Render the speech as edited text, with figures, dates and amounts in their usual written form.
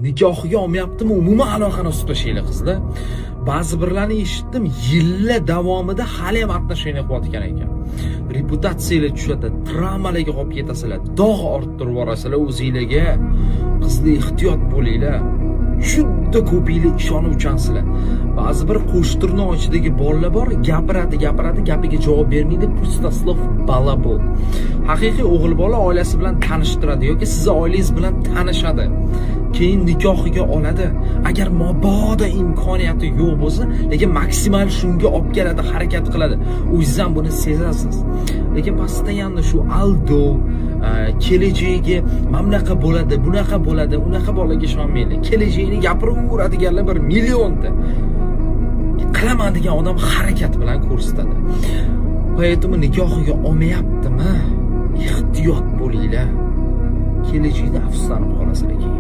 Nikohiga olmayaptimi, umuman aloqani uzib tashlanglar, qizlar. Ba'zi birlarni eshitdim, yillar davomida hali ham отношения qilayotgan ekan. Reputatsiyalar tushadi, travmalarga qolib ketasizlar, dog' orttirib yuborasizlar o'zinglarga. Qizlar, ehtiyot bo'linglar. Juda ko'pinglar ishonuvchansizlar. Ba'zi bir qo'shtirnoq ichidagi bolalar bor, gapiradi, gapiradi, gapiga javob bermaydi, пустослов, балабол. Haqiqiy o'g'il bola oilasi bilan tanishtiradi yoki sizni oilangiz bilan tanishadi. Keyin nikohiga oladi. Agar mabodo imkoniyati yo'q bo'lsa, lekin maksimal shunga olib keladi, harakat qiladi. O'zingiz ham buni sezasiz. Lekin постоянно shu aldov, kelajagi mana bunaqa bo'ladi, bunaqa bo'ladi, unaqa bolaga ishonmanglar. Kelajagini gapiraveradiganlar bir millionta. Qilaman degan odam harakat bilan ko'rsatadi. Поэтому nikohiga olmayaptimi? Ehtiyot bo'linglar. Kelajakda afsuslanib qolasizlar keyin.